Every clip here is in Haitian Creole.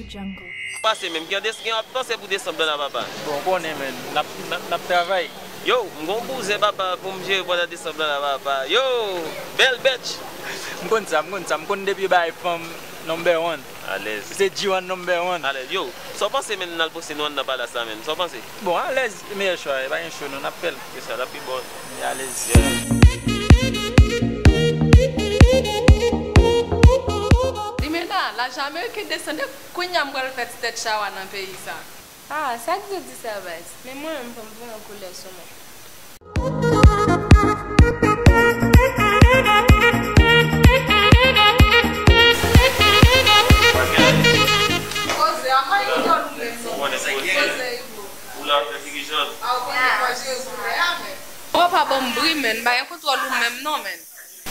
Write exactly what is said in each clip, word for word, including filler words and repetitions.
Jungle. Pase menm, gen de- gen ap panse pou desanm nan la papa. Bon, ou konnen, menn, n ap, n ap, n ap travay. Yo, m gon bouzen papa pou m jere pandan desanm nan la papa. Yo, bèl bèt. M konn sa, m konn sa, m konn depi bay fanm number one. Alèz. Se G one number one. Alèz. Yo, sa w panse menn n al poste nou anndan palas la menn? Sa w panse? Bon, alèz, meyè chwa, e pa gen cho non, n ap fè l. Se sa, l ap pi bon. Alèz. Limena, lajan ameriken desann, kounye a m pral fè ti tèt chawa nan peyi sa. Ah, sa k di w di sa baz? Men mwen menm fò m voye yon koulè sou mwen. Koze a, mayi dòl ou menm non. Koze Ibo. Ou la fè figi jòn. A ou konnen manje yo sou fè a menm. Ou pa ban m bri, menn, m pa gen kontwòl ou menm non, menn.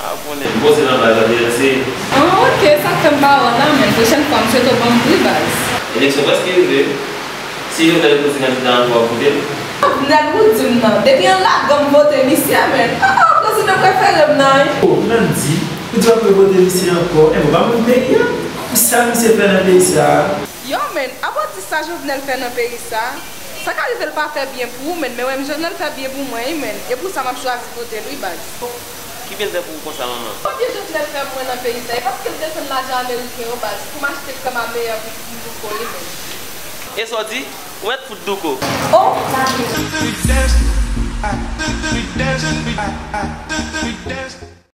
A konnen. Poze nan baz la, byen se. Ah, ok, sa k fè m pa wè w la, menn. Pwochèn fwa, m swete w ban m bri, baz. Eleksyon prèske rive. Si Jovenel repoze kandida ankò, w ap vote l? Jovenel ou di m nan. Depi an lagan m vote misye, menn. Ah, ah, prezidan prefere m nan, wi. Oh, Nandy, ou di w ap revote misye ankò? Enben, w pa konn peyi a? Pou sa misye fè nan peyi sa a? Yo, menn, apa w di sa Jovenel fè nan peyi sa? Sa ka rive l pa fè byen pou ou, menn, men wè m Jovenel fè byen pou mwen, wi, menn. E pou sa m ap chwazi vote l, wi, baz. Ki byen l fè pou ou konsa, manman? Konbyen Jovenel fè pou mwen nan peyi sa? E paske l desann lajan ameriken yo, baz, pou m achte krèm a meyè pou, pou, pou kole, menn. E sa w di? Ou mèt fout douko. Oh!